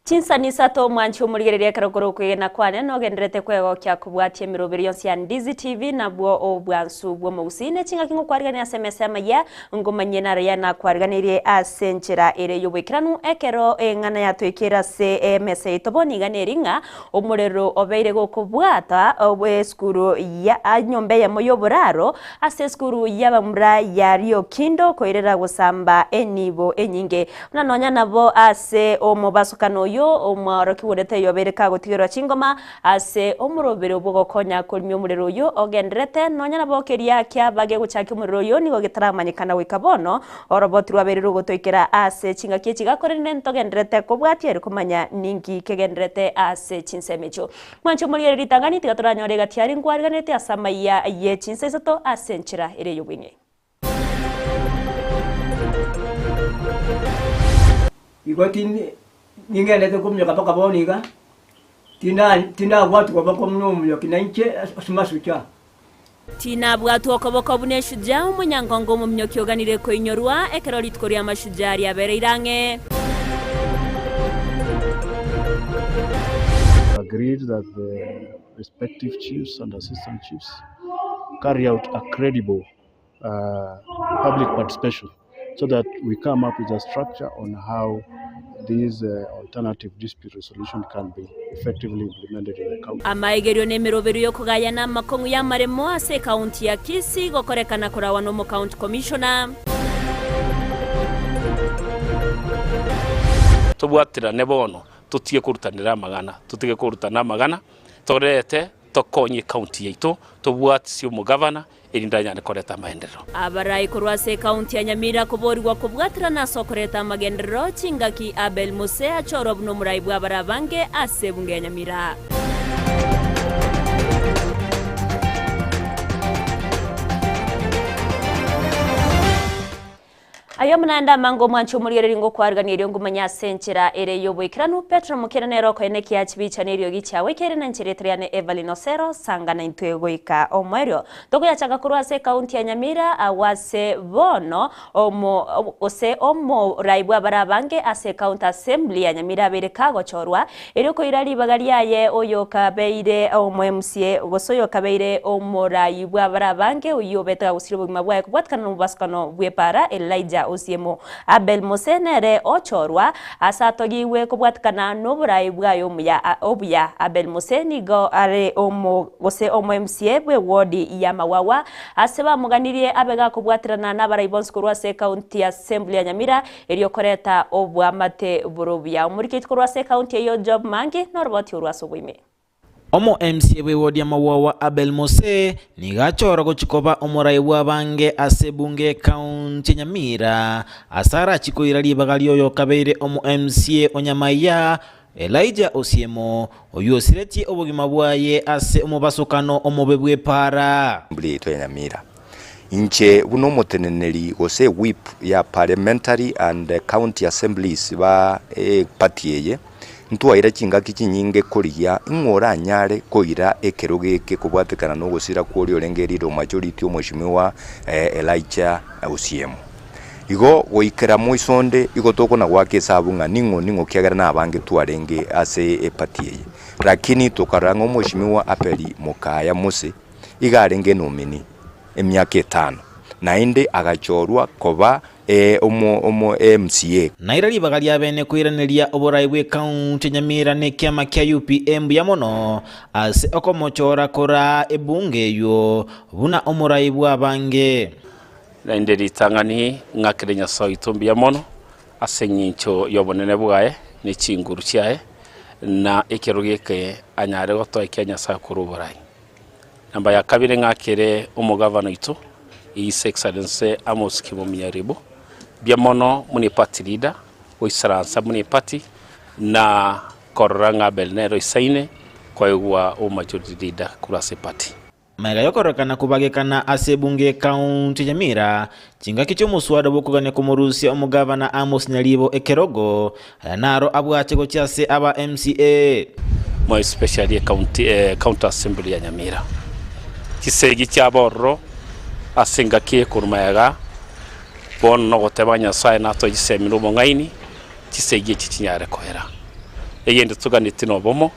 Chinsani isato omwanchi omorigereria ekero kore okwegena kwane nogendererete kwegokia kobwatia emeroberi yonsi ya Ndizi TV nabwo obwansu bw'omogusii ne chingaki ngokwarigania ase emesa amayia ngomanyie naro ya nakwariganeirie ase enchera ere y'oboikeranu ekero eng'ana yatoikeire ase emesa yaito bono iga neri ng'a omorero obeire gokobwata esukuru ya enyomba eyemo y'oboraro ase esukuru y'abamura ya Riokindo koirera gosamba enibo enyinge Buna nonya nabo ase omobasokano oyio omworokigwa onde taiyo obeire kagotigerwa chingoma ase omorobere bw'ogokonya korimia omorero oyio ogendererete, nonya nabo keria kiaba gegochakia omorero oyio nigo getaramanyekana goika bono, oroboti rwabeire rogotoikera ase chingaki echi gakorende ntogendererete kobwatia ere komanya ninki kegendererete ase chinsemo echio. Mwanche omorigereria ritang'ani, tiga toranyore egati aria nkwariganerete ase amaiya ye chinsa isato ase enchera ere y'obweng'e. Igo ningendete kominyoka mpaka bono iga, tindabwatwa koboko buna omonyoki na inche ase amasucha. Tinabwatwa okoboko buna eshujaa, omonyankongo omominyoki oganire koinyorwa, ekero rituko ri'amashujaa riabereire ang'e. Agreed that the respective chiefs and assistant chiefs carry out a credible uh, public participation so that we come up with a structure on how these uh, alternative dispute resolution can be effectively implemented in the county. Amaegerio na emeroberio y'okogayana amakong'u y'amaremo ase ekaunti ya Kisii gokorekana korawa n'omocounty commissioner. Tobwaterane bono totige korutanera amang'ana, totige korutana amang'ana, torete tokonye ecounty yaito, tobwatisie omogavana erinde anyare koreta amaenderero. Abarai korwa ase ekaunti ya Nyamira koborigwa kobwaterana ase okoreta amagenderero chingaki Abel Mose achorwa buna omorai bw'abare abange ase ebunge ya Nyamira. Aye omonande amange omwanche omorigereria ngokwarigania erio ngomanye ase enchera ere y'oboikeranu. Petero mokere nere okoene ekiya chibicha na eriogi chiago ekiaire na enchera etari yane Evelyn Osero sanga naintwe goika omoerio. Tokoyachaka korwa ase ekaunti ya Nyamira agwo ase bono omo gose omorai bw'abare abange ase ekaunti assembly ya Nyamira abeire kagochorwa Erio koira ribaga riaye oyokabeire omo-MCA, gose oyokabeire omoraai bw'abare abange, oyio obete gagosiria obogima bwaye kobwatikana nomobasukano bw'epaara, Elijah Osiemo. Abel Mose nere ochorwa ase atogigwe kobwatikana noboraai bwaye omuya obuya. Abel Mose nigo are omo gose omo-MCA bw'ewodi ya Mawawa, ase bamoganirie abe gakobwaterana nabarai bonsi korwa ase County Assembly ya Nyamira, Erio koreta oboamate bore obuya. Omoriketi korwa ase ekaunti eyio Job Mangi noroboti orwo ase oboime. Omo MCA bw'ewodi ya Mawawa Abel Mose nigo achorwa gochia koba omorai bw'abange ase ebunge y'ekaunti ya Nyamira ase arachie koira ribaga ri'oyokabeire omo MCA o Nyamaiya Elijah Osiemo oyio osiretie obogima bwaye ase omobasokano omobe bw'epaara. Assembly yaito ya Nyamira. Inche buna omoteneneri gose whip ya Parliamentary and County Assemblies ba eparty eye, ntwaire chingaki chinyinge korigia ng'o oranyare koira ekerogo eke kobwatekana na ogosira kwa oria orenge leader o majority omweshimiwa Elijah Osiemo. Igo goikera moiso onde igo tokona goaka esabu ng'a ning'o ning'o kiagera nabange twarenge ase eparty eye. Lakini tokarora ng'a omweshimiwa Abeli Mokaya Mose iga arenge enomini emiaka etano, naende agachorwa koba omo omo MCA. Naira ribaga riabene koiraneria oborai bw'ekaunti ya Nyamira na ekiama kia UPA mbuya mono ase okomochora koraa ebunge eywo buna omorai bw'abange. Naende ritang'ani ng'akere Nyasae oito mbuya mono ase engencho y'obonene bwaye ne chinguru chiaye, na ekerogo eke anyare gotoa ekia Nyasae korwa oborai. Namba ya kabere ng'akere omogavana oito, His Excellency Amos Kimomi Nyaribo, mbuya mono buna eparty leader, goisaransa buna eparty, na korora ng'a Abel nere oisaine koegwa omajority leader korwa ase eparty. Magega y'okorekana kobagekana ase ebunge y'ekaunti ya Nyamira, chingaki chi'omoswada bw'okogania komorusia omogavana Amos Nyaribo ekerogo, aya naro abwache gochia ase aba MCA. More especially ecounty county assembly ya Nyamira. Chisegi chiaba ororo ase engaki eye korwa magega, bono nogoteba Nyasaye natoe chisemi na obong'aini, chisegi echi chinyare koera. Egento toganetie nobomo,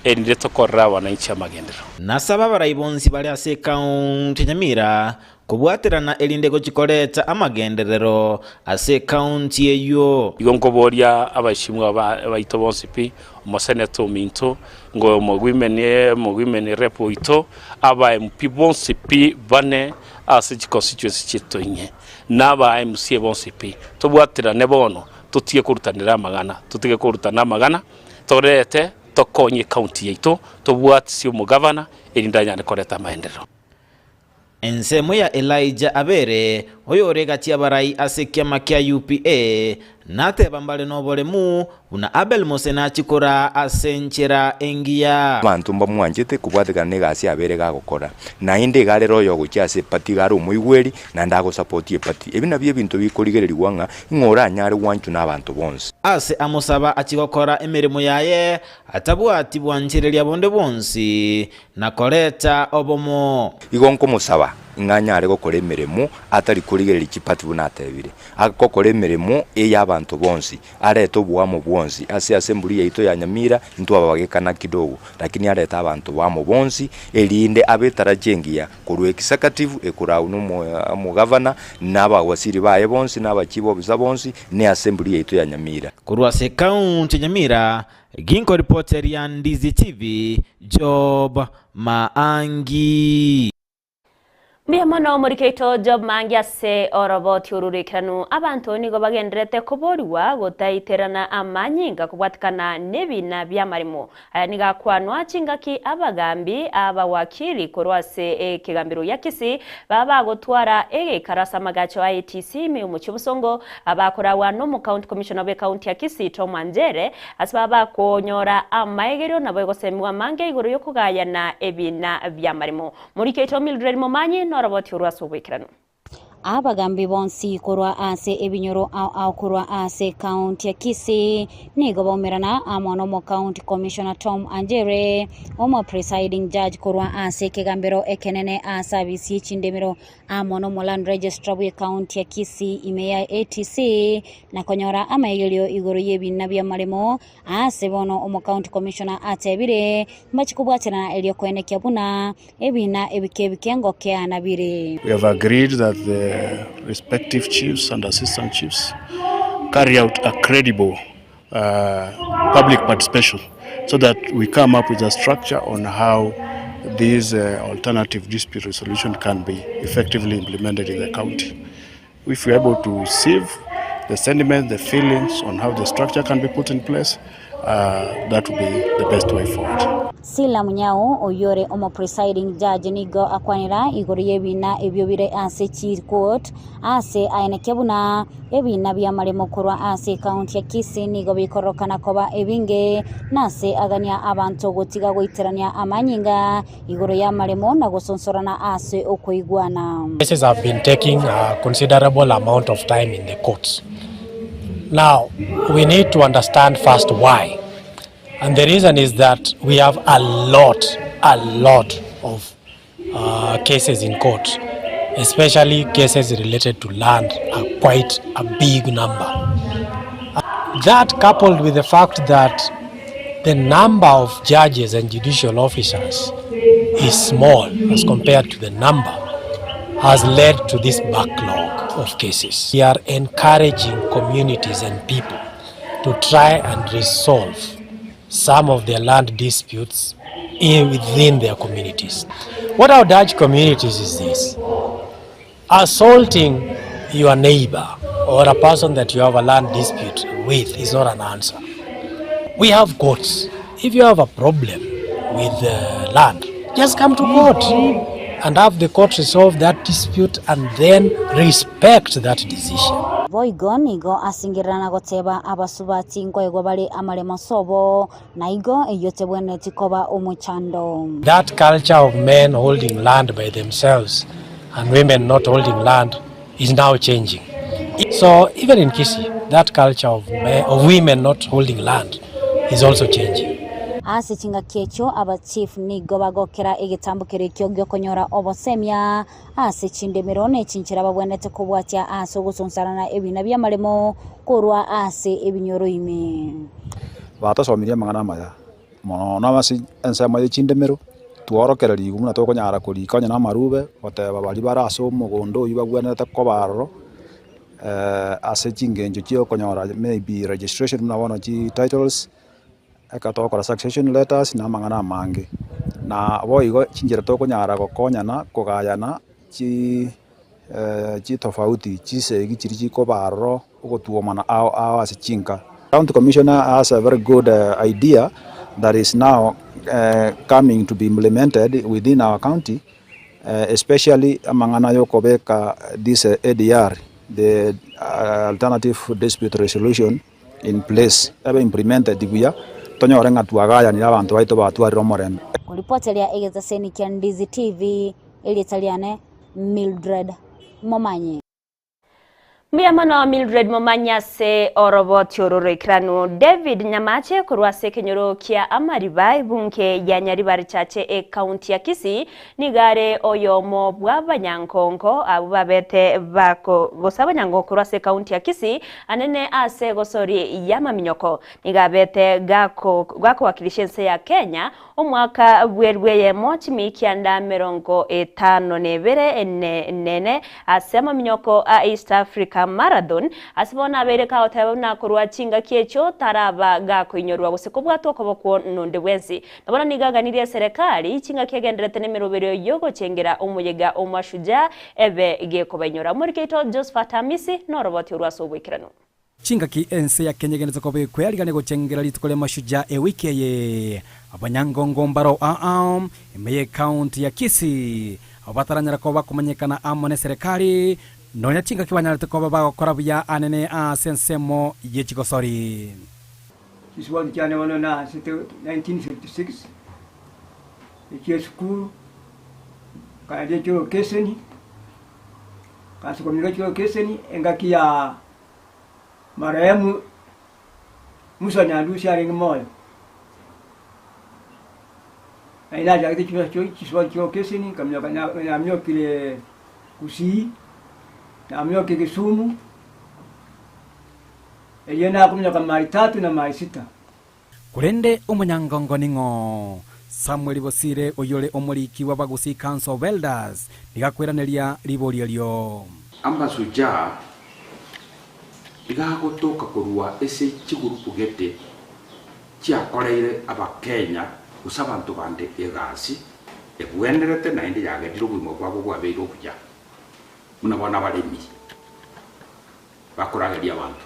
erinde tokorere abananchi amagenderero. Nasaba abarai bonsi bare ase ekaunti ya Nyamira kobwaterana erinde gochia koreta amagenderero ase ekaunti eyio. Igo nkoboria abashimwa baito bonsi pi, omoseneta ominto, ngo omowomen rep oito, aba MP bonsi pi bane ase chiconstituency chiaito inye, na aba MCA bonsi pi, tobwaterane bono totige korutanera amang'ana, totige korutana amang'ana, torete tokonye ecounty yaito, tobwatisie omogavana erinde anyare koreta amaenderero. Ensemo ya Elijah Abere, oyore gati y'abarai ase ekiama kia UPA, nateba mbare noboremu buna Abel Mose nachie koraa ase enchera engiya. Abanto mbamwanchete kobwatekana negasi abere gagokora, naende iga arere oyogochia ase epati iga are omoigweri, naende agosapoti epati. Ebi nabio ebinto bikorigererigwa ng'a ing'o oranyare gwanchwa nabanto bonsi. Ase amosaba achie gokora emeremo yaye atabwati bwanchereria bonde bwonsi, na koreta obomo. Igo nkomosaba ng'a anyare gokora emeremo atari korigereria chipati buna atebire. Agokora emeremo ey'abanto bonsi, arete oboamo bwonsi ase assembly yaito ya Nyamira, intwe ababagekana kidogo, lakini arete abanto bamo bonsi, erinde abe etaracha engiya korwa executive ekorau na omogavana, na abawaziri baye bonsi, na abachief officer bonsi, ne assembly yaito ya Nyamira. Korwa ase ekaunti ya Nyamira, Ginkoripoteria Ndizi TV, Job Maangi. Mbuya mono omorikeito Job Maangi ase oroboti oru roikeranu. Abanto nigo bagendererete koborigwa gotaiterana amanyinga kobwatikana nebina bi'amaremo. Aya nigo akwanwa chingaki abagambi abawakili korwa ase ekegambero gia Kisii baba bagotwara egeikaro ase amagacho a ATC ime y'omochie obosongo abakoragwa nomocounty commissioner bw'ecounty ya Kisii Tom Anjere Ase baba bakonyora amaegerio nabo egosemigwa amange igoro y'okogayana ebina bi'amaremo. Morike oito Mildred Momanyi noroboti orwo ase oboikeranu. Abagambi bonsi korwa ase ebinyoro ao ao korwa ase ekaunti ya Kisii nigo baumerana amo n'omocounty commissioner Tom Anjere, omo presiding judge korwa ase ekegambero ekenene ase abisi ye chindemero amo n'omoland registrar bw'ekaunti ya Kisii ime ya ATC na konyora amaegerio igoro y'ebina bi'amaremo aase bono omocounty commissioner atebire mbachie kobwaterana erio koenekia buna ebina ebike ebike ngokeana bire. We have agreed that the respective chiefs and assistant chiefs carry out a credible public participation so that we come up with a structure on how this alternative dispute resolution can be effectively implemented in the county. If we are able to sieve the sentiments, the feelings on how the structure can be put in place, uh, that will be the best way forward. Sila Munyao, oyore omopresiding judge nigo akwanera igoro y'ebina ebio bire ase chicourt ase aenekia buna ebina bi'amaremo korwa ase ekaunti ya Kisii nigo bikororokana koba ebinge na ase agania abanto gotiga goiterania amanyinga igoro y'amaremo na gosonsorana ase okoigwana. Cases have been taking a considerable amount of time in the courts. Now, we need to understand first why. And the reason is that we have a lot, a lot of uh, cases in court, especially cases related to land are quite a big number. That coupled with the fact that the number of judges and judicial officers is small as compared to the number has led to this backlog of cases. We are encouraging communities and people to try and resolve some of their land disputes in, within their communities. What I would urge communities is this assaulting your neighbor or a person that you have a land dispute with is not an answer. We have courts. If you have a problem with the land, just come to court and have the court resolve that dispute and then respect that decision. Boigo nigo asingererana goteba abasubati nkoegwa bare amaremo sobo, na igo eyio tebwenereti koba omochando. That culture of men holding land by themselves and women not holding land is now changing. So even in Kisii, that culture of, men, of women not holding land is also changing. Ase chingaki echio abachief nigo bagokera egetambo keria ekio giokonyora obosemia ase chindemero ne chinchera babwenerete kobwatia ase ogosonsarana ebina bi'amaremo korwa ase ebinyoro ime. Batosomirie amang'ana amaya mono ase ensemo ye chindemero, tworokererigwe buna tokonyara korika onye na amarube, goteba baria bare ase omogondo oywo bagwenerete koba aroro, ase chingencho chia okonyora maybe registration buna bono chititles, ekero togokora succession letters na amang'ana amange. Na boigo chinchera tokonyara gokonyana kogayana chi chitofauti chisegi chiria chikoba aroro ogotuomana ao ao ase chinka. County Commissioner has a very good idea that is now coming to be implemented within our county especially amang'ana ya okobeka this ADR the alternative dispute resolution in place ebe implemented buya tonyore ng'a twagayanire abanto baito batwarire omorembe. Koripoteria egetaseni kia Ndizi TV, erieta riane Mildred Momanyi. Mbuya mono Mildred Momanyi ase oroboti oro roikeranu. David Nyamache korwa ase ekenyoro kia Amariba ebunge ya Nyaribari Chache ecounty ya Kisii nigo are oyomo bw'abanyankonko abwo babete bako gose abanyankonko korwa ase ecounty ya Kisii anene ase egosori y'amaminyoko. Nigo abete gako gakowakilisha ense ya Kenya Omwaka bw'elifu eyemo chimikianda 52 nene ase amaminyoko a East Africa Marathon, ase bono abeire kagoteba buna korwa chingaki echio taraba gakoinyorwa gose kobwatwa okoboko nonde bwensi. Na bono nigo aganirie eserekari chingaki egenderete nemeroberio y'ogochengera omoyega o Mashujaa ebe gekobainyora. Omoriki oito Josphat Amisi noroboti orwo ase oboikeranu. Chingaki ense ya Kenya egenderete koba ekweyarigania gochengera rituko ria Mashujaa ewiki eye, abanyangongo mbaro aa ime y'ecounty ya Kisii abwo bataranyara koba bakomanyekana amo neserekari nonya chingaki banyarete koba bagokora buya anene ase ensemo ye chigosori. Chiswali chiane bono naasete 1956, echia esukuru, nkaenda echia Ase kominyoka chi'okeseni engaki ya marehemu Musa Nyandusi arenge moyo, naende nachagete chibesa chio chiswali chi'okeseni nkaminyoka na naminyokire Gusii, naminyokire Kisumu, erio nakominyoka mile tatu na mile sita. Korende omonyangongo ning'o? Samuel Bosire oyore omoriki bw'Abagusii Council of Elders nigo akoiraneria riborio erio. Amasuja iga agotoka korwa ase chigurupu gete chiakoreire abakenya gose abanto bande egasi ebwenerete naende yagerire obogima bwabo bwabeire obuya buna bono abaremi bakorageria abanto.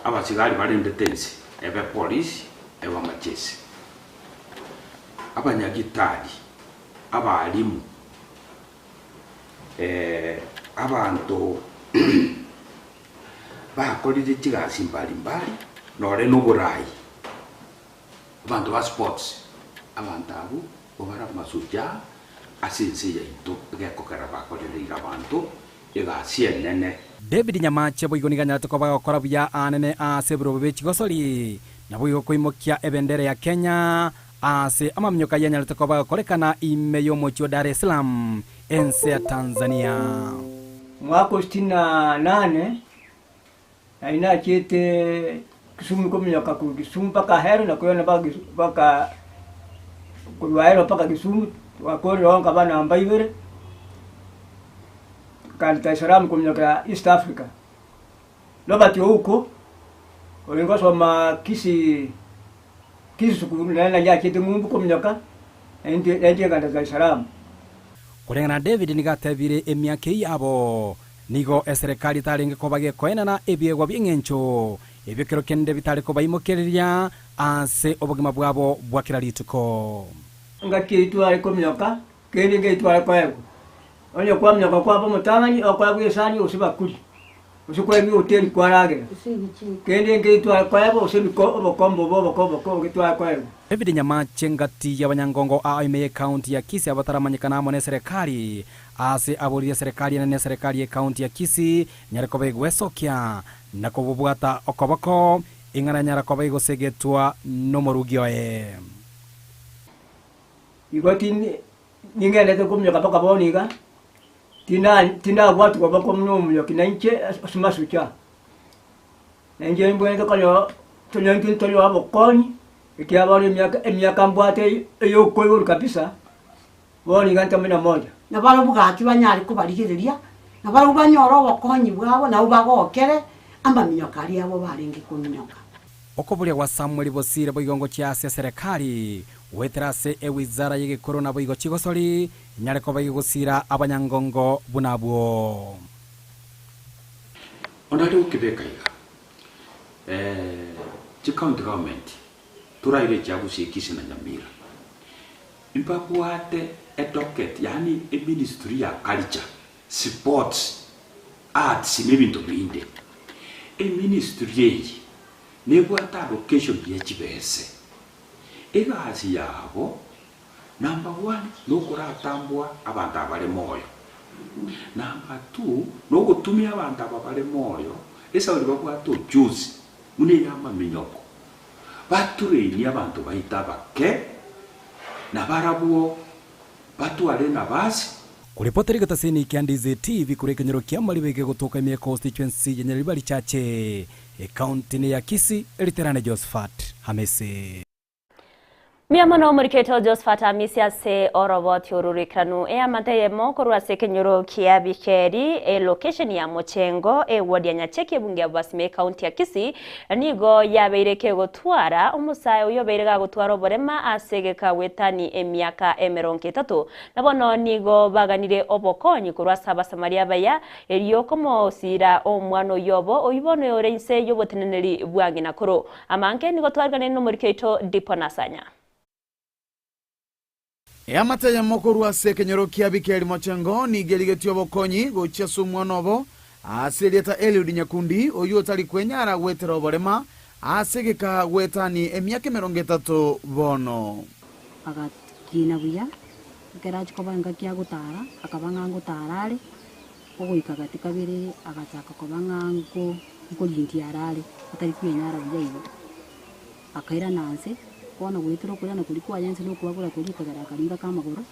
Abasigari barendete ense, ebe polisi, ebe amachesi, abanyagitari, abalimu, abanto bakorire chigasi mbari mbari, nore na oborai, abanto ba sports, abanto abwo bare amashujaa ase ense yaito egekogera bakorereire abanto egasi enene. David Nyamache boigo nigo anyarete koba agokora buya aanene aase ebirobo bie chigosori, naboigo koimokia ebendera ya Kenya aase amaminyoka ayio anyarete koba agokorekana ime y'omochie o Dar es Salaam, ense ya Tanzania. Omwaka o sitini na nane nari nachiete Kisumu kominyoka korwa Kisumu mpaka Ahero na koirana mpaka Kisu mpaka korwa Ahero mpaka Kisumu, twakorire oo nkaba namba ibere, nkaenda Dar es Salaam kominyokera East Africa. Robert Ouko, orenge gosoma Kisii Kisii sukuru nere nari achiete ng'umbu kominyoka, naintwe nainche nkaenda Dar es Salaam. Koreng'ana na David nigo atebire emiaka eyio yabo Nigo eserekari etarenge koba gekoenana ebiegwa bi'engencho ebio kero kende bitare kobaimokereria ase obogima bwabo bwa kera rituko. Engaki eyio tware kominyoka, kende nkeyio tware koegwa. Onye kwaminyoka kwaba omotang'ani, okoegwa esani gose ebakuri, gose koegwa ehoteli kwaragera. Kende nkeyio tware koegwa gose ebiko obokombe obo oboko oboko obo tware koegwa. David Nyamache ngati y'abanyangongo aa ime y'ecounty ya Kisii abataramanyekana amo neserekari Aase aboririe eserekari enene eserekari y'ecounty ya Kisii nyare koba egwesokia na kobobwata okoboko, ing'ana nyara koba egosegetwa nomorugi oye. Igo ningendete kominyoka mpaka bono iga, tindabwatwa koboko buna omonyoki nainche ase masucha. Na inche mbwenerete konyora. Tonyare intwe tori obokonyi, ekiagera bono emiaka emiaka mbwate eye okoiborwa kabisa, bono iga ntambe na moja. Na barabwo gaki banyare kobarigereria, na barabwo banyore obokonyi bwabo, nabwo bagokere amaminyoka aria abo barenge kominyoka. Okoboria gwa Samweli bosire boigo ngochia ase eserekari, goetera ase ewizara y'egekoro naboigo chigosori, enyare koba egegosira abanyangongo buna abwo. Onde are gokebeka iga, chicounty government toraire chia Gusii, Kisii na Nyamira, mbabwate edocket yaani eministry ya culture, sports, arts na ebinto binde. Eministry eye nebwate allocation ye chibese. Egasi yabo number one nokoratambua abanto abare moyo, number two nogotumia abanto aba bare moyo esauri babwate ujuzi buna ey'amaminyoko, batrainie abanto baito abake nabarabwo batware enabasi. Koripota rigetasini kia Ndizi TV korwa ekenyoro kia Mariba egegotoka ime ya constituency ya Nyaribari Chache, ekaunti ya Kisii, Eriterane Josephat Hamisi. Mbuya mono omorikete Josephat Amisi ase oroboti oru rwaikeranu eamate eyemo korwa ase ekenyoro kia Bikeri, elocation ya Mochengo, eward ya Nyacheki ebunge ya Bobasi ime ekaunti ya Kisii, nigo yabeire kegotwara omosae oyio obeire gagotwara oborema ase egeka goetani emiaka emerongo etato. Na bono nigo baganire obokonyi korwa ase Abasamaria abaya, erio komosira omwana oyio obo, oyio bono ore inse y'oboteneneri bwa ng'ina koro. Amange nigo twariganire nomoriki oito Dipo Nasanya. Eamate eyemo korwa ase ekenyoro kia Bikeri Mochengo nigo erigetie obokonyi gochia ase omwana obo ase erieta Eliud Nyakundi oyio otari kwenyara goetera oborema ase egeka goetani emiaka emerongo etato bono. Agakina buya, ekero achia koba engaki agotara, akaba ng'a ngotara are, ogoika gati kabere agachaka koba ng'a nko nkorintia arare, atari kwenyara buya igo. Akairana nse, bono goetera okoirana koria kwaye nse na okoabura koria ekagera akaringa ka amagoro,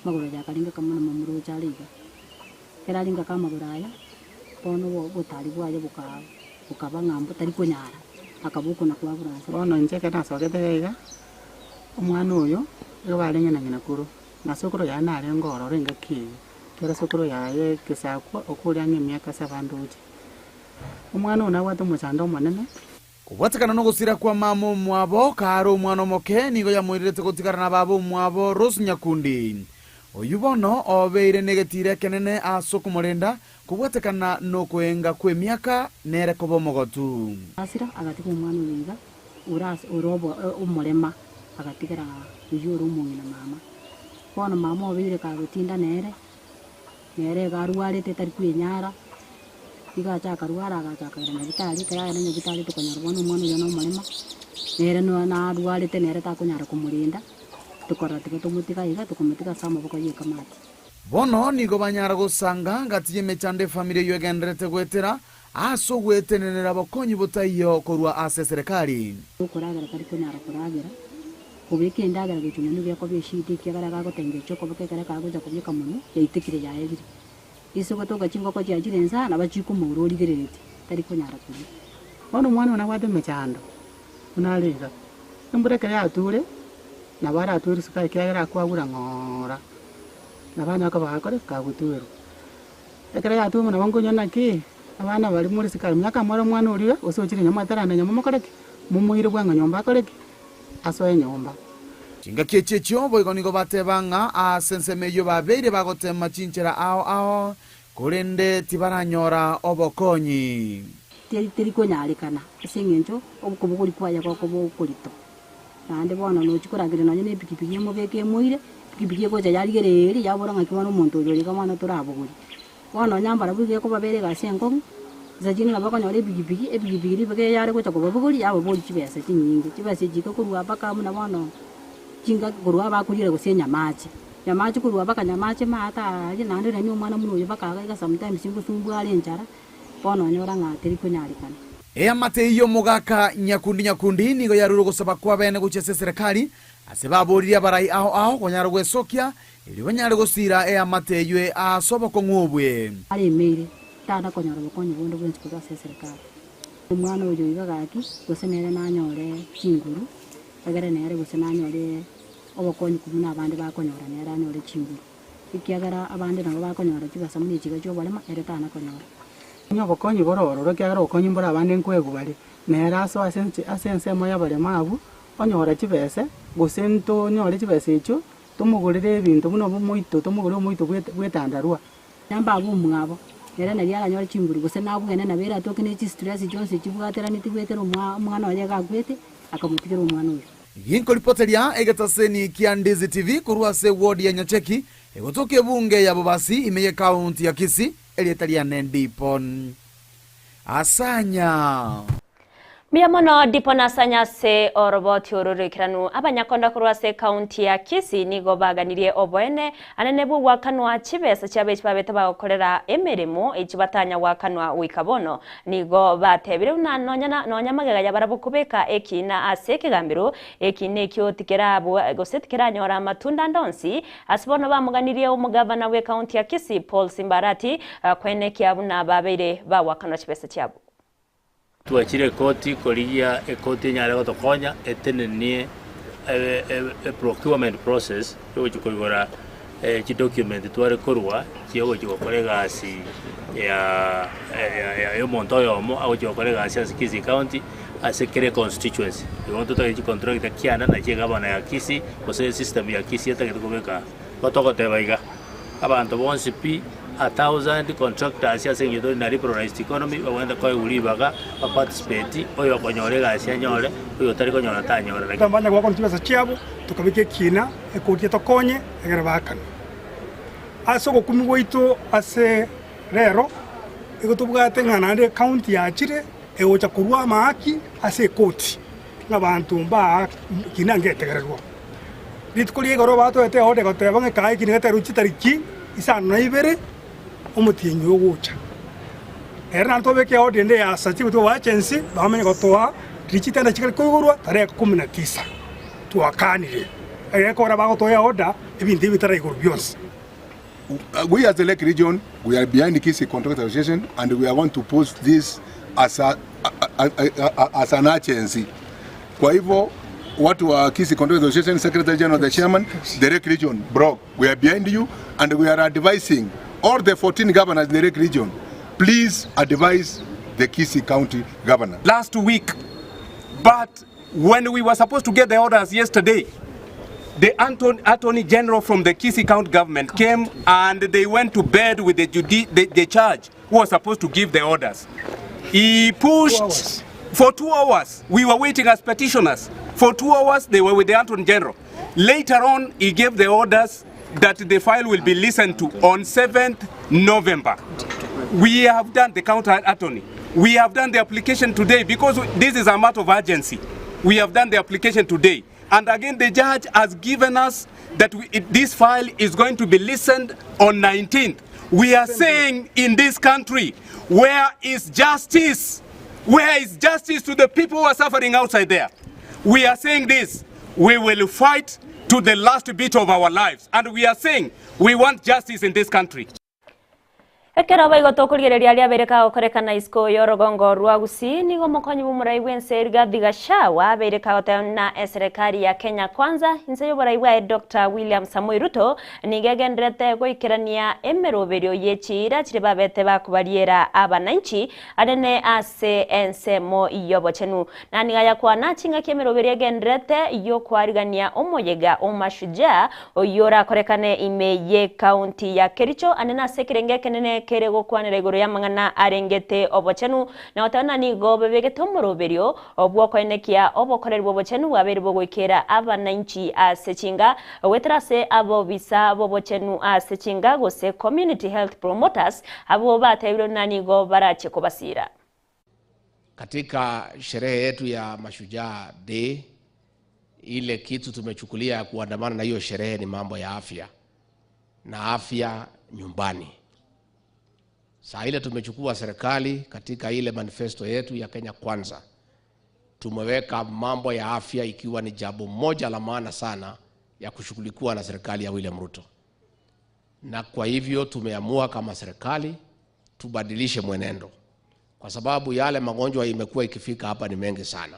amagoro aya akaringa kamo na momoroche are iga. Ekero aringa ka amagoro aya, bono obo obotari bwaye boka bokaba ng'a mbotari konyara, akaba okona koabura nse. Bono inche ekero nasogete iga iga, omwana oyo, nigo barenge na ng'ina koro, na sokoro yaye narenge ororo engaki eyio, ekero sokoro yaye egesakwa okore ang'e emiaka ase abandoche. Omwana oyo nabwate omochando omonene. Kobwatekana nogosira kwa mama omwabo, kare omwana omoke, nigo yamoirerete gotigara na baba omwabo Rose Nyakundi. Oyio bono obeire negetiira ekenene ase okomorenda, kobwatekana nokoenga kw'emiaka nere koba omogotu. Asira agatiga omwana oyo iga, ore ase ore obo omorema, agatigera oyio ore omong'ina mama. Bono mama obeire kagotinda nere, Nere iga arwarete tari kwenyara, iga acha akarwara agacha akaira nyagitari, ekero aenda nyagitari tokonyora bono omwana oyio nomorema, nere no narwarete nere takonyara komorenda, tokorora tiga tomotiga iga, tokomotiga ase amaboko ya ekamati. Bono nigo banyara gosanga gati y'emechando efamiri eyio egendererete goetera ase ogwetenenera bokonyi botaiyo korwa ase eserekari. Okoragera tari konyara koragera, Kobeka endagera gochia monwe gekoba eshida ekiagera gagotengecha okoboko ekero kagocha kobeka monwe yaitekire yaerire. Ase gotoka chingoko chiachire inse aa nabo chikomoura origereretie tari konyara koria. Bono omwana oyo nabwate emechando buna are iga, embura ekero yature nabo aratwe risiko ekiagera akwagura ng'oora, nabo anyare koba gakore kagotuerwa. Ekero yature bono nabo nkonywa naki, abana baria more isiko aria monyare kamore omwana oria gose ochire nyomba ataranda nyomba mokore ki? Momoire bwango nyomba akore ki? Asoe nyomba. Chingaki echi echio boigo nigo bateba ng'a ase ensemo eyio babeire bagoteema chinchera ao ao, korende tibaranyora obokonyi. Teri teri konyarekana ase eng'encho okobogori kwaye gokoba okorito. Naende bono nochia korageria nonye na epikipiki emobeke emoire, epikipiki egocha yarigereria yabora ng'aki bono omonto oyo iga bono torabogorie. Bono nonya mbarabwo iga ekobabera egasi enkong'u, inse chinde nabo okonyora epikipiki, epikipiki ribaga eyare gocha kobabogoria yababoria chibesa chinyinge, chibesa echi iga korwa mpaka buna bono chingaki korwa abakoriera gose enyamache, nyamache korwa mpaka nyamache maate aaria naende nonye omwana buna oyo mpaka iga sometimes ngosumbua are enchara, bono onyora ng'a teri konyarekana. Eamate eyio y'omogaka Nyakundi Nyakundi nigo yarure ogosaba kw'abeene gochia ase eserekari ase baboririe abarai ao ao konyara gwesokia Erio banyare gosiira eamate eyio ase obokong'u obwe. Aremeire, tana konyora obokonyi bonde bwensi korwa ase eserekari. Omwana oyo iga gaki, gose nere nanyore chinguru, egere nere gose nanyore obokonyi buna abande bakonyora nere anyore chinguru, ekiagera abande nabo bakonyora chibesa buna echiga chia oborema ere tana konyora. Onye obokonyi bore ororo ekiagera obokonyi mbore abande nkoegwa bare, nere asoe ase ense ase ensemo ya abaremabu, onyora chibese, gose ntonyore chibesa echio, tomogorere ebinto buna omoito tomogorere omoito bwe bwa etandarua. Nambaba omwabo, ere nari aranyore chinguru gose nabwene nabo ere atoke ne chistress chionsi chibwateraneti goetera omwa omwana oye iga akwete, akamotigera omwana oyio. Ginkoripoteria egetaseni kia Ndizi TV korwa ase eward ya Nyacheki, egotoka ebunge ya Bobasi ime y'ekaunti ya Kisii, erieta riane Dipon Asanya. Mbuya mono Dipon Asanya ase oroboti oro roikeranu. Abanyakonda korwa ase ekaunti ya Kisii nigo baganirie oboene anene bw'ogoakanwa chibesa chiabo echi babete bagokorera emeremo echi batanya goakanwa goika bono. Nigo batebire buna nonya na nonya magega yabarabwo kobeka ekiina ase ekegambero, ekiina ekio tikerabua gose tikeranyora amatunda ande onsi. Ase bono bamoganirie omogavana bw'ekaunti ya Kisii Paul Simbarati koenekia buna babeire bagoakanwa chibesa chiabo. Twachire ekoti korigia ekoti enyare gotokonya etenenie e procurement process yogochia koigora chidocument tware korwa chiogochia gokora egasi ya ya omonto oyomo agochia gokora egasi ase Kisii county ase kera econstituency. Igo ntotagete chicontractor kianda nachi egavana ya Kisii gose esystem ya Kisii etagete kobeka. Igo togoteba iga, abanto bonsi pi, a thousand contractors ase eng'encho tore na liberalized economy, babwenerete koegwa ribaga ba participate, oyo okonyora egasi anyore, oyo otari konyora tanyora. Lakini. Banya goakana chibesa chiabo, tokabeka ekiina ekoti etokonye, egere baakanwe. Ase ogokumia gwaito ase rero, igo tobwate ng'a naende ecounty yachire egocha korwa amaaki ase ekoti, ng'a abanto mbaa kina ngetegererwa. Rituko ria igoro batoete order goteba ng'a ekae ekina geterwe chitariki isano na ibere omotienyi oyo ogocha. Ere naende twabeka eorder ende ya certificate of urgency bamanye gotoa riria chitenda chikare koigorwa tarehe kumi na tisa. Twakanire egekora bagotoa eorder ebinto ebi bitaraigorwa bionsi. We as the Lake Region, we are behind Kisii Contractors Association and we are going to push this as, a, a, a, a, as an urgency. Kwa hivyo watu wa Kisii Contractors Association, Secretary General, the chairman, the Lake Region, bro, we are behind you and we are advising all the 14 governors in the Lake Region, please advise the Kisii County governor. Last week, but when we were supposed to get the orders yesterday, the Attorney General from the Kisii County government came and they went to bed with the, the, the judge who was supposed to give the orders. He pushed for 2 hours. We were waiting as petitioners. For 2 hours, they were with the Attorney General. Later on, he gave the orders that the file will be listened to on 7th November. We have done the counter attorney. We have done the application today because this is a matter of urgency. We have done the application today. And again, the judge has given us that this file is going to be listened on 19th. We are saying in this country, where is justice? Where is justice to the people who are suffering outside there? We are saying this, we will fight to the last bit of our lives. And we are saying we want justice in this country. Ekero boigo tokorigereria aria abeire kagokorekana isiko y'orogongo rwa Gusii, nigo omokonyi bw'omorai bw'ense Rigathi Gachagua abeire kagoteba buna eserekari ya Kenya Kwanza inse y'oborai bwaye Doctor William Samoei Ruto nigo egendererete goikerania emeroberio ye chiira chiria babete bakobariera abananchi anene ase ensemo y'obochenu. Na nigo ayakwana chingaki emeroberio egendererete y'okoarigania omoyega o Mashujaa oyio orakorekane ime y'ecounty ya Kericho ande nase ekerengo ekenene kere gokwanera igoro y'amang'ana arengete obochenu na goteba ng'a nigo babegete omoroberio bw'okoenekia obokoreri bw'obochenu bwabeire bogoikera abananchi ase chinga goetera ase abobisa b'obochenu ase chinga gose community health promoters abwo batebirwe ng'a nigo barache kobasira. Katika sherehe yetu ya Mashujaa Day, ile kitu tumechukulia ya kuandamana na hiyo sherehe ni mambo ya afya na afya nyumbani. Saa ile tumechukua serikali katika ile manifesto yetu ya Kenya Kwanza, tumeweka mambo ya afya ikiwa ni jambo moja la maana sana ya kushughulikiwa na serikali ya William Ruto, na kwa hivyo tumeamua kama serikali tubadilishe mwenendo. kwa sababu yale magonjwa imekuwa ikifika hapa ni mengi sana.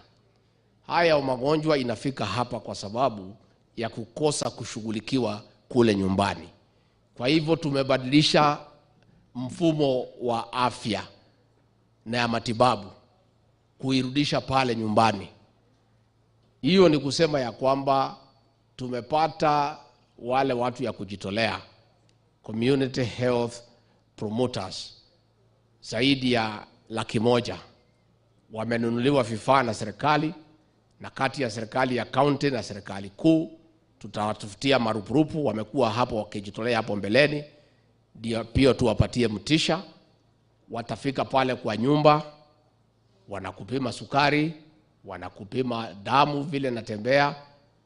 Haya magonjwa inafika hapa kwa sababu ya kukosa kushughulikiwa kule nyumbani. Kwa hivyo tumebadilisha mfumo wa afya na ya matibabu kuirudisha pale nyumbani. Hiyo ni kusema ya kwamba tumepata wale watu ya kujitolea community health promoters zaidi ya 100,000 wamenunuliwa vifaa na serikali, na kati ya serikali ya kaunti na serikali kuu tutawatafutia marupurupu. Wamekuwa hapo wakijitolea hapo mbeleni, ndio pia tuwapatie mtisha. Watafika pale kwa nyumba, wanakupima sukari, wanakupima damu vile natembea,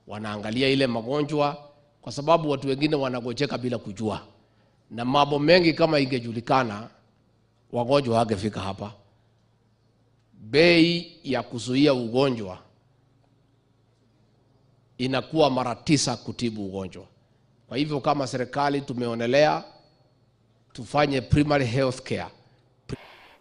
wanaangalia ile magonjwa, kwa sababu watu wengine wanagojeka bila kujua, na mambo mengi kama ingejulikana wagonjwa wangefika hapa. Bei ya kuzuia ugonjwa inakuwa mara 9 kutibu ugonjwa. Kwa hivyo kama serikali tumeonelea tufanye primary health care.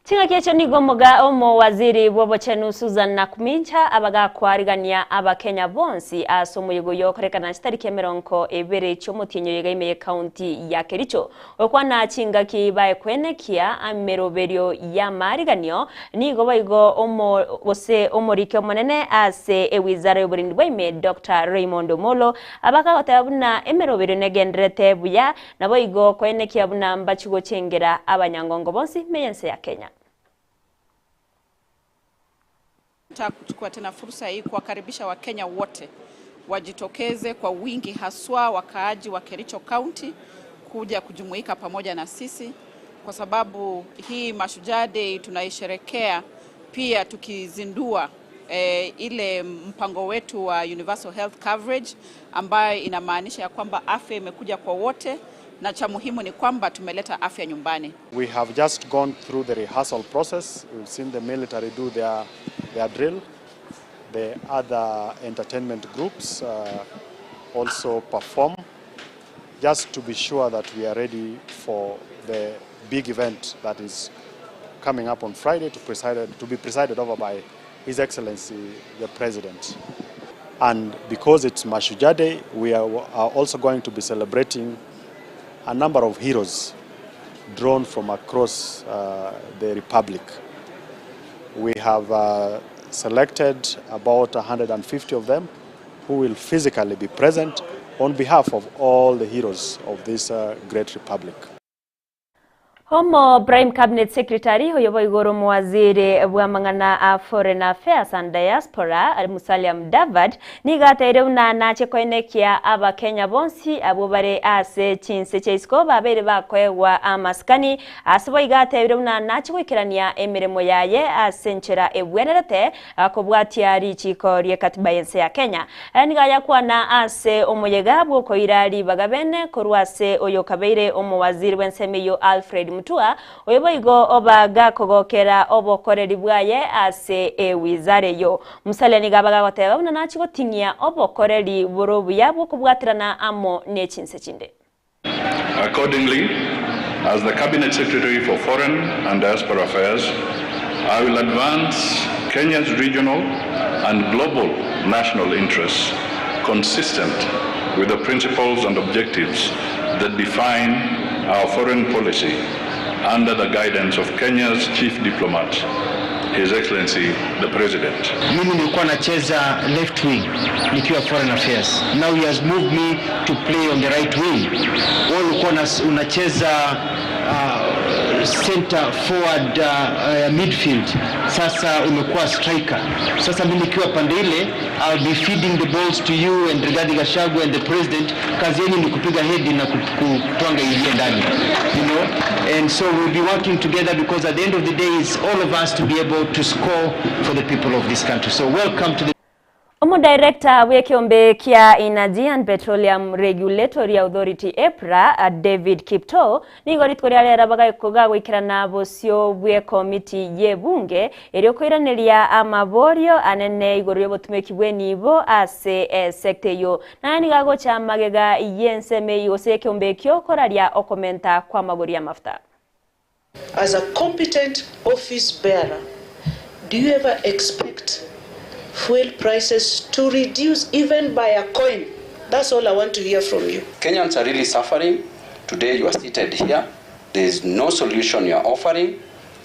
Ching'aki echo nigo moga omo waziri bw'obochenu Susan Nakhumicha abagakwarigania abakenya bonsi ase omoyego yokorekana chitariki 20 chi'omotienyo yiga ime county ya Kericho okwana chingaki baekwenekia ameroberio ya mariganio nigo baigo omo gose omorike omonene ase ewizara y'oborindi bwaime Dr. Raymond Omolo abakagoteba buna emeroberio negenderete buya nabo igo kwenekia buna mbachigochengera abanyangongo bonsi meyense ya Kenya. Nataka kuchukua tena fursa hii kuwakaribisha Wakenya wote wajitokeze kwa wingi, haswa wakaaji wa Kericho County kuja kujumuika pamoja na sisi, kwa sababu hii Mashujaa Day tunaisherekea pia tukizindua ile mpango wetu wa Universal Health Coverage ambayo inamaanisha ya kwamba afya imekuja kwa wote, na cha muhimu ni kwamba tumeleta afya nyumbani. We have just gone through the rehearsal process. We've seen the military do their drill. The other entertainment groups also perform, just to be sure that we are ready for the big event that is coming up on Friday to be presided over by His Excellency the President. And because it's Mashujaa Day, we are also going to be celebrating a number of heroes drawn from across the Republic. We have selected about 150 of them who will physically be present on behalf of all the heroes of this great republic. Homo Prime Cabinet Secretary oyobo igoro muwaziri bwa mang'ana a Foreign Affairs and Diaspora Musalia Mudavadi nigateire buna nache koenekia abakenya bonsi abo bare ase chinse chaisiko babere bakoegwa amasikani ase boigateire buna nache goikerania emirimo yaye ase enchera ebwenerete akobwatia richiko rie katiba yense ya Kenya. Niga yakwana ase omoyega bwokoira ribaga bene korwa ase oyo kabeire omowaziri bw'ensemiyo Alfred Mutua oyoboigo obaga kogokera obokoreri bwaye ase ewizare yo. Musalia niga bagagoteba buna nachi goting'ia obokoreri borobuya bwokobwatirana amo n'echinse chinde. Accordingly, as the Cabinet Secretary for Foreign and Diaspora Affairs, I will advance Kenya's regional and global national interests consistent with the principles and objectives that define our foreign policy under the guidance of Kenya's chief diplomat, His Excellency the President. Mimi nilikuwa nacheza left wing nikiwa foreign affairs. Now he has moved me to play on the right wing. Wewe ulikuwa unacheza center forward midfield. Sasa umekuwa striker. Sasa mimi nikiwa pande ile, I'll be feeding the balls to you and Rigathi Gachagua and the president. Kazi yenu ni kupiga head na kutwanga ingie ndani. You know? And so we'll be working together because at the end of the day it's all of us to be able to score for the people of this country. So welcome to the Omo director w'ekiombe kia Energy and Petroleum Regulatory Authority EPRA David Kiptoo nigo rituko ria rera bagagoikerana bosio bwe komiti ye bunge erio koiraneria amaborio anene igoro y'obotumeki bw'enibo ase sekta eyo naye nigo agocha magega y'enseme gose ekiombe ekio koraria okomenta kwa magori ya mafuta. As a competent office bearer, do you ever expect fuel prices to reduce even by a coin? That's all I want to hear from you. Kenyans are really suffering. Today you are seated here. There is no solution you are offering,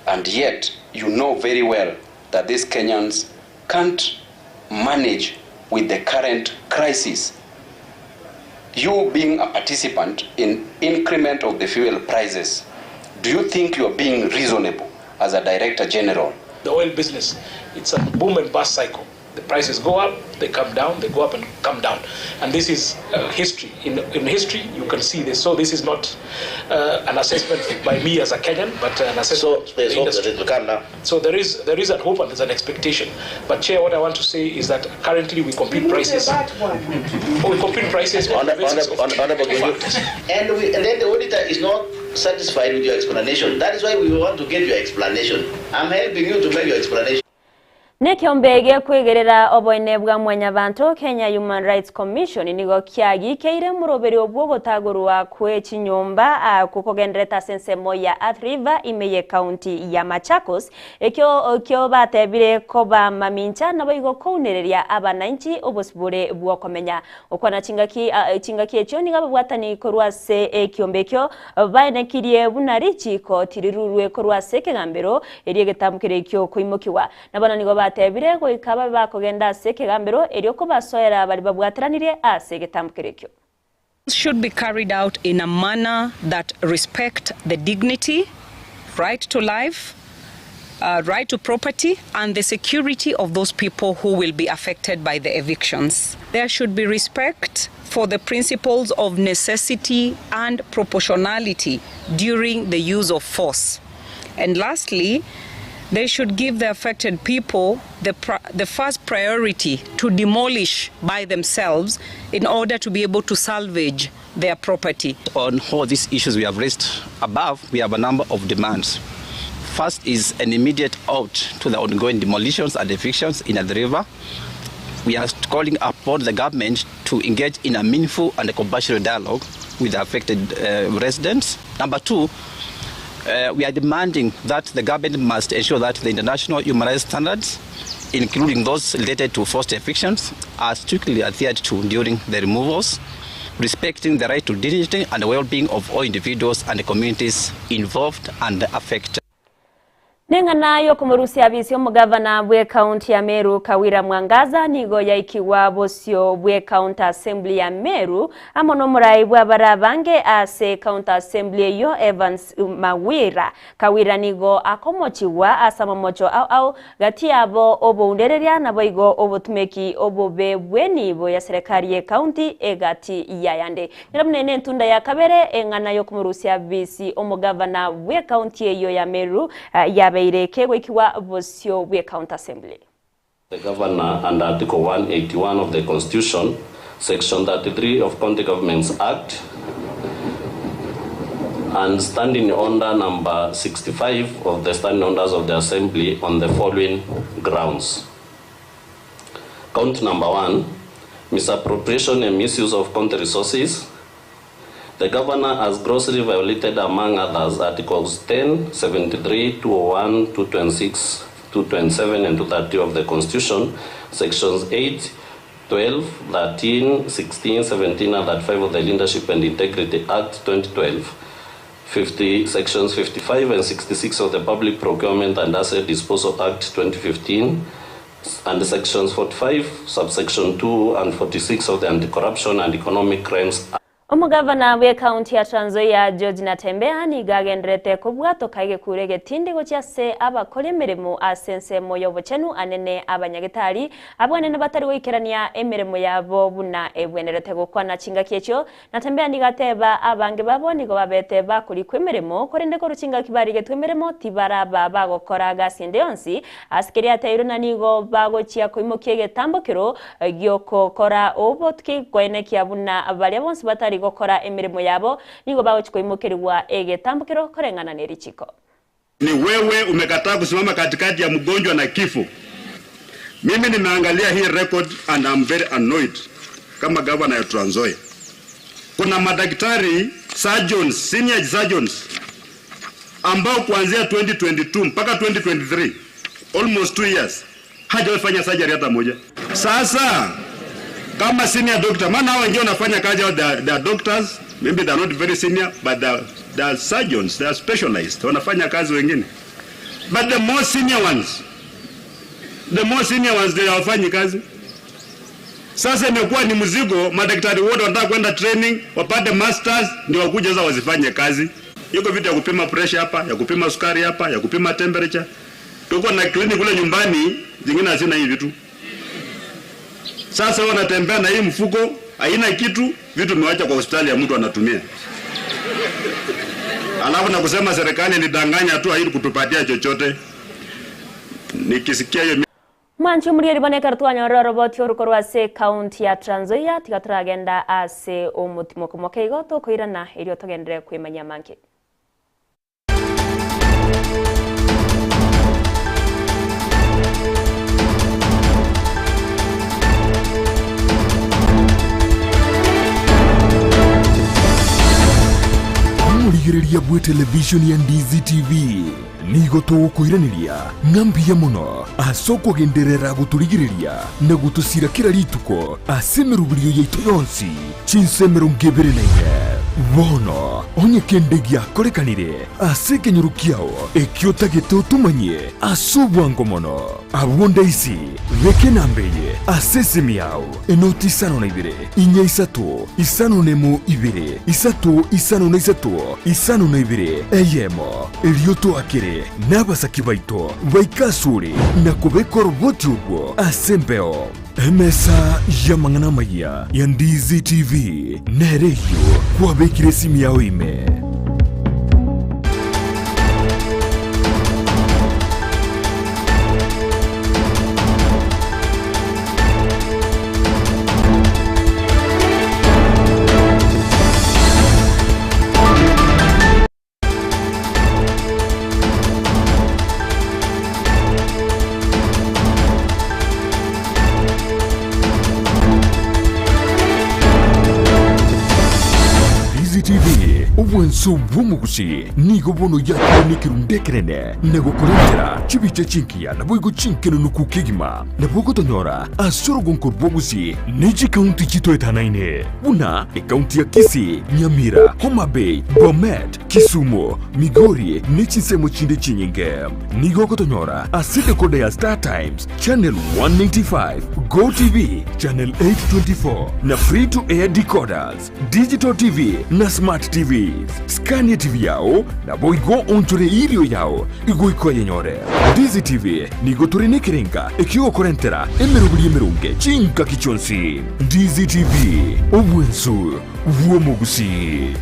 and yet you know very well that these Kenyans can't manage with the current crisis. You being a participant in increment of the fuel prices, do you think you are being reasonable as a director general? The oil business, it's a boom and bust cycle. The prices go up, they come down, they go up and come down. And this is history. In, in history, you can see this. So this is not an assessment by me as a Kenyan, but an assessment. So there's the hope that industry. it will come down. So there is there is a hope and there's an expectation. But Chair, what I want to say is that currently we compete prices. Oh, we compete prices on the basis of Honorable factors. And, we, and then the auditor is not satisfied with your explanation. That is why we want to get your explanation. I'm helping you to make your explanation. Nekiombe giekwigerera oboene bwa mwanyabanto Kenya Human Rights Commission nigo kiagikeire muroberi obwo gotagorwa kwe chinyomba kukogendereta ase ensemo ya Athi River ime ye county ya Machakos ekio ekio batebire koba mamincha nabo igo kounereria abananchi obosibore bwokomenya okwana chingaki chingaki ekio nigo babwatani korwa ase ekiombe ekio baenekirie buna richiko tirirurwe korwa ase ekegambero erio egetamukere ekio koimokiwa nabana nigo batebire goika babe bakogenda ase ekegambero erio kobasoera bari babwateranire ase egetamukere ekio should be carried out in a manner that respect the dignity, right to life, right to property, and the security of those people who will be affected by the evictions. There should be respect for the principles of necessity and proportionality during the use of force. And lastly, they should give the affected people the, the first priority to demolish by themselves in order to be able to salvage their property. On all these issues we have raised above, we have a number of demands. First is an immediate halt to the ongoing demolitions and evictions in the river. We are calling upon the government to engage in a meaningful and compassionate dialogue with the affected residents. Number two, we are demanding that the government must ensure that the international human rights standards, including those related to forced evictions, are strictly adhered to during the removals, respecting the right to dignity and the well-being of all individuals and communities involved and affected. Neng'ana yokomorusia abisi omugavana bwe county ya Meru Kawira Mwangaza nigo yaikiwa bosio bwe county assembly ya Meru amo nomorai bwa barabange ase county assembly eyo Evans Mawira Kawira nigo akomochiwa ase amamocho au au gati yabo oboundereria nabo igo obotumeki obobe bwenibo ya serikali ye county egati yayande nyiramune entunda ya kabere eng'ana yokomorusia abisi omugavana bwe county eyo ya Meru ya yabeire ikiwa bosio bwe county assembly. The governor under Article 181 of the Constitution, Section 33 of County Governments Act, and Standing Order number 65 of the Standing Orders of the Assembly on the following grounds. Count number 1, misappropriation and misuse of county resources. The governor has grossly violated, among others, Articles 10, 73, 201, 226, 227, and 230 of the Constitution, Sections 8, 12, 13, 16, 17, and 35 of the Leadership and Integrity Act 2012, 50, Sections 55 and 66 of the Public Procurement and Asset Disposal Act 2015, and Sections 45, subsection 2, and 46 of the Anti-Corruption and Economic Crimes Act. Omugavana bwe county ya Trans Nzoia George Natembeya nigo agenderete kobwatoka egekure getindi gochia ase abakora emeremo ase ensemo ya obochenu anene abanyagetari abwanene batari goikerania emeremo yabo buna ebwenerete gokwana chingaki echio Natembeya nigo ateba abange babo nigo babete bakorikwa emeremo korende korwa chingaki barigetwe emeremo tibaraba bagokora gasi ende yonsi ase keria ateirwe na nigo bagochia koimokia egetambokero giokokora obotuki koenekia buna baria bonsi batari gokora emirimo yabo nigo bagochikoimokerwa egetambukero koreng'ana na erichiko. Ni wewe umekataa kusimama katikati ya mgonjwa na kifo. Mimi nimeangalia hii record and I'm very annoyed kama governor ya Trans Nzoia. Kuna madaktari surgeons, senior surgeons ambao kuanzia 2022 mpaka 2023 almost 2 years hajafanya surgery hata moja. Sasa kama senior doctor, maana hao wengine wanafanya kazi hao, they are doctors, maybe they are not very senior but they are surgeons, they are specialized, wanafanya kazi wengine, but the more senior ones, the more senior ones they hawafanyi kazi. Sasa imekuwa ni mzigo, madaktari wote wanataka kwenda training wapate masters ndio wakuja sasa wazifanye kazi. Iko vitu ya kupima pressure hapa, ya kupima sukari hapa, ya kupima temperature. Tuko na clinic kule nyumbani, zingine hazina hii vitu. Sasa wanatembea na hii mfuko haina kitu, vitu umewacha kwa hospitali ya mtu anatumia. Alafu na kusema serikali ilidanganya tu haili kutupatia chochote. Nikisikia hiyo Mwanchi omurieri bono ekero twanyorire oroboti orukorwa ase ekaunti ya Trans Nzoia tiga toragenda ase omotimoki moke igo tokoirana erio togenderere kwemanyia amange. Omorigereria bwe television ya Ndizi TV nigo togokoiraneria ng'a mbuya mono ase okogenderera gotorigereria na gotosira kera rituko ase emeroberio yaito yonsi chinsa 24. Bono onye kende giakorekanire ase ekenyoro kiao ekio otagete otomanyie ase obwango mono, abwo ndaisi beka enamba eye ase esimi yao, enoti 52 4 3 5 1 2 3 5 3 52 1, erio toakere nabasaki baito baike asore na kobeka oroboti orwo ase embeo. Emesa y'amang'ana amayia ya Ndizi TV nere eyio kwabekire esimi yao ime. Ndizi TV, obwanso bw'omogusi nigo bono yakire nekerundu ekenene na gokorentera chibicha chinkiya naboigo chinkenenuku kegima. Nabo ogotonyora ase orogonko rw'obosie ne chikaunti chitoetanaine buna ekaunti ya Kisii, Nyamira, Homa Bay, Bomet, Kisumu, Migori ne chinsemo chinde chinyinge. Nigo ogotonyora ase decoder ya Star Times, Channel 195, Go TV, Channel 824 na Free to Air decoders, Digital TV na Smart TVs. Skania TV yao naboigo onchore irio yao igoika oyenyore. Ndizi TV nigo tore nekerenga ekiogokorentera emeroberi emeronge chingaki chionsi. Ndizi TV, obwensu bw'omogusii.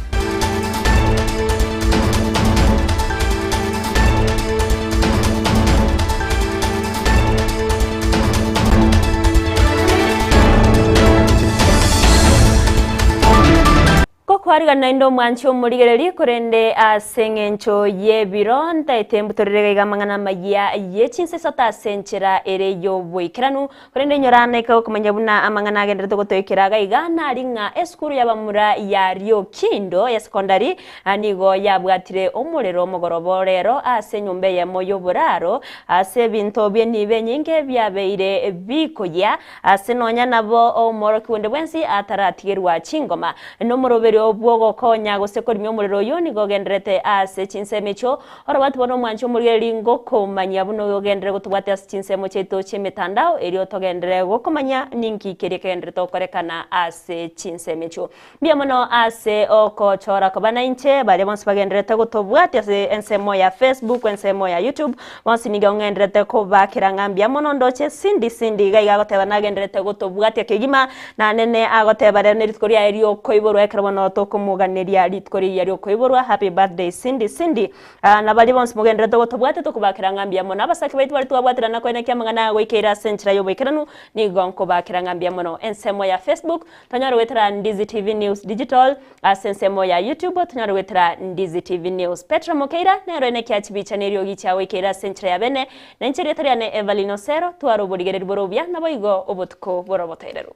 Gokwarigana naende omwanchi omorigereria, korende ase engencho y'ebiro ntaete mbutorere iga iga amang'ana amayia ye chinsa isato ase enchera ere y'oboikeranu, korende inyora naika gokomanya buna amang'ana agenderete gotoikera iga iga nari ng'a esukuru y'abamura ya Riokindo ya secondary nigo yabwatire omorero omogoroba rero ase enyomba eyemo y'oboraro ase ebinto bi'enibo enyinge biabeire bikoyia ase nonya nabo omworokia onde bwensi ataratigerwa chingoma. Nomoroberio bw'ogokonya gose korimia omorero oyio nigo ogendererete ase chinsemo echio. Orobati bono omwanche omorigereria ngokomanyia buna ogenderere gotobwatia ase chinsemo chiaito chi'emetandao erio togenderere gokomanya ninki keria kegendererete gokorekana ase chinsemo echio. Mbuya mono ase okochora koba nainche, baria bonsi bagendererete gotobwatia ase ensemo ya Facebook, ensemo ya YouTube, bonsi nigo ng'endererete kobakera ng'a mbuya mono ndoche Cindy Cindy iga iga agoteba nagendererete gotobwatia kegima, Nanene agoteba rero nerituko riaye riokoiborwa ekero bono tokomoganeria rituko rigiya riokoiborwa happy birthday Cindy Cindy Aa na baria bonsi mogenderete gotobwate tokobakera ng'a mbuya mono abasake baito baria twabwaterana koenekia amang'ana aya goikeire ase enchera y'oboikeranu nigo nkobakera ng'a mbuya mono ensemo ya Facebook tonyare goetera Ndizi TV News Digital ase ensemo ya YouTube tonyare goetera Ndizi TV News Petro Mokeira nero enekia chibicha na eriogi chia goikeire ase enchera ya bene Na inche erieta riane Evelyn Osero, tware oborigereria bore obuya, naboigo obotuko bore obotoereru.